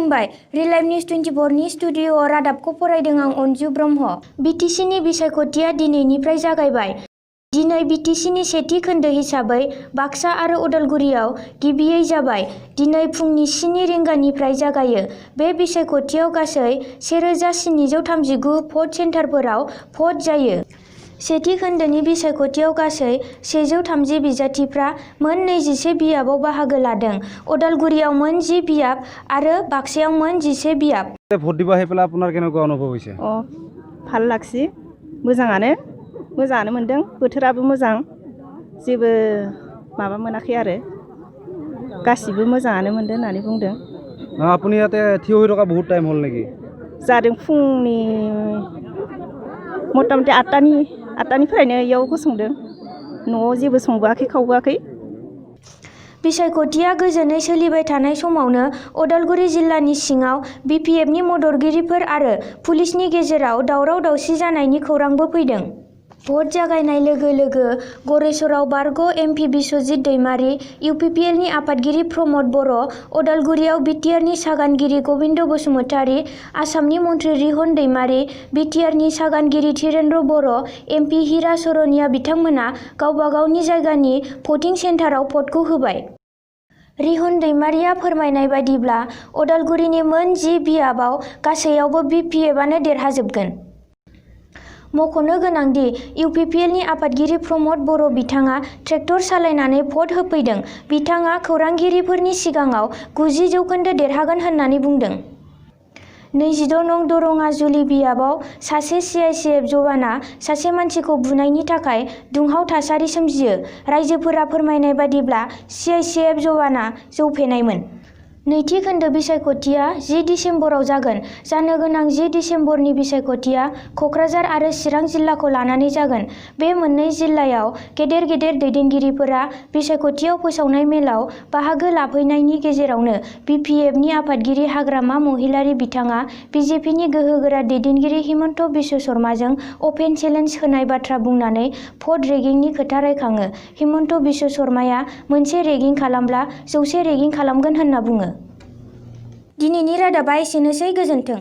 खुलुमबाय। रिलाइभ निउज 24 नि स्टुडिअ'आव रादाबखौ फरायदों आं अनजु ब्रह्म। बिटिसिनि बिसायख'थिया दिनैनिफ्राय जागायबाय। दिनै बिटिसिनि सेथि खोन्दो हिसाबै बाक्सा आरो उदालगुरियाव गिबियै जाबाय। दिनै फुंनि 7 रिंगानिफ्राय जागायो। बे बिसायख'थियाव गासै 1739 भट सेन्टारफोराव भट जायो। सेथि खोन्दोनि बिसायख'थियाव गासै 130 बिजाथिफ्रा मोन 21 बियाबाव बाहागो लादों। उदालगुरियाव मोन 10 बियाब आरो बाक्सायाव मोन 11 बियाब। ভোট দিব আহি পেলাই আপোনাৰ কেনেকুৱা অনুভৱ হৈছে? ভাল লাগছি, मोजाङानो मोनदों। बोथोराबो मोजां, जेबो माबा मोनाखै आरो गासिबो मोजाङानो मोनदों होननानै बुंदों। আপুনি ইয়াতে থিয় হৈ থকা বহুত টাইম হ'ল নেকি? जादों फुंनि मटामटि 8टानिफ्रायनो इयाव गसंदों। न'आव जेबो संबोआखै खावबोआखै। बिसायख'थिया गोजोनै सोलिबाय थानाय समावनो उदालगुरि जिल्लानि सिङाव बिपिएफनि मददगिरिफोर आरो पुलिसनि गेजेराव दावराव-दावसि जानायनि खौरांबो फैदों। भट जागायनाय लोगो लोगो गरेस्वराव बारग' एमपि बिस्वजित दैमारि, इउपिपिएलनि आफादगिरि प्रमद बर', उदालगुरियाव बिटिआरनि सागानगिरि गबिन्द बसुमतारि, आसामनि मन्त्रि रिहन दैमारि, बिटिआरनि सागानगिरि धीरेन्द्र बर', एमपि हिरा सरनिया बिथांमोना गावबा गावनि जायगानि भटिं सेन्टाराव भटखौ होबाय। रिहन दैमारिया फोरमायनाय बायदिब्ला उदालगुरिनि मोन 10 बियाबाव गासैयावबो बिपिएफआनो देरहाजोबगोन। मख'नो गोनांदि इउपिपिएलनि आफादगिरि प्रमद बर' बिथाङा ट्रेक्टर सालायनानै भट होफैदों। बिथाङा खौरांगिरिफोरनि सिगाङाव 90% देरहागोन होननानै बुंदों। 26 नं दरङाजुलि बियाबाव सासे सिआइटिएफ जवाना सासे मानसिखौ बुनायनि थाखाय दुंहाव थासारि सोमजियो। राइजोफोरा फोरमायनाय बायदिब्ला सिआइटिएफ जवाना जौ फेनायमोन। नैथि खोन्दो बिसायख'थिया 10 दिसेम्बराव जागोन। जानो गोनां 10 दिसेम्बरनि बिसायख'थिया क'क्राझार आरो चिरां जिल्लाखौ लानानै जागोन। बे मोननै जिल्लायाव गेदेर गेदेर दैदेनगिरिफोरा बिसायख'थियाव फोसावनाय मेलाव बाहागो लाफैनायनि गेजेरावनो बिपिएफनि आफादगिरि हाग्रामा महिलारि बिथाङा बिजेपिनि गोहोगोरा दैदेनगिरि हिमन्त बिश्व शर्माजों अपेन चेलेन्ज होनाय बाथ्रा बुंनानै भट रेगिंनि खोथा रायखाङो। हिमन्त बिश्व शर्माया मोनसे रेगिं खालामब्ला 100 रेगिं खालामगोन होनना बुङो। दिनैनि रादाबा एसेनोसै, गोजोन्थों।